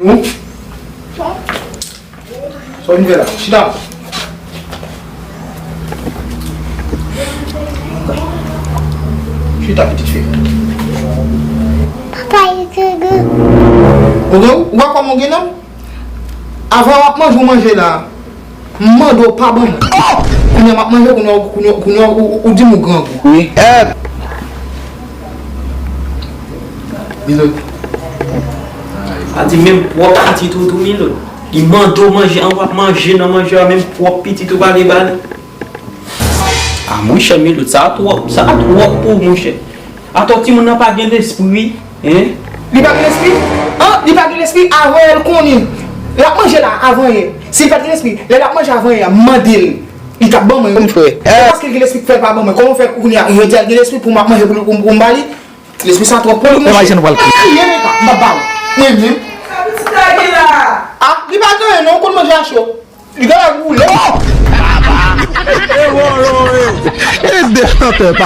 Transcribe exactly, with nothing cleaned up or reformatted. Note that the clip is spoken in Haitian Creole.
Ou? Sa w vin fè la? Chita. Chita, pitit fi. Papa, e granmoun. Ou gen, ou pa kòman ou gen non? Avan w ap manje, ou manje la. M mande w pa ban mwen. Kounye a m ap manje, kounye a, kounye a, kounye a, ou, ou, ou di m ou grangou. Wi. Milot. A di menm pwòp pitit ou tou, Milot. Li mande w manje, an w ap manje nan manje a, menm pwòp pitit ou pa vle ba li. A monchè, Milot, sa a twòp, sa a twòp pou ou, monchè. Atò timoun nan pa gen lespri, en? Li pa gen lespri? An, li pa gen lespri, avan yè l konnen. L ap manje la, avan yè. Si l pa t gen lespri, lè l ap manje avan yè a, mande l. Li t ap ban mwen wi. Frè. Se paske l gen lespri k fè l pa ban mwen. Kòman fè kounye a, jodi a l gen lespri pou m ap manje pou, pou, pou m ba li? Lespri sa twòp pou li, monchè. Imajine w pral kri. Mwen menm, m ap ba w. Mwen menm. Sa pitit la gen la? A, li pa gen anyen non, konn manje a cho. Li gen la boule. E de chantè pa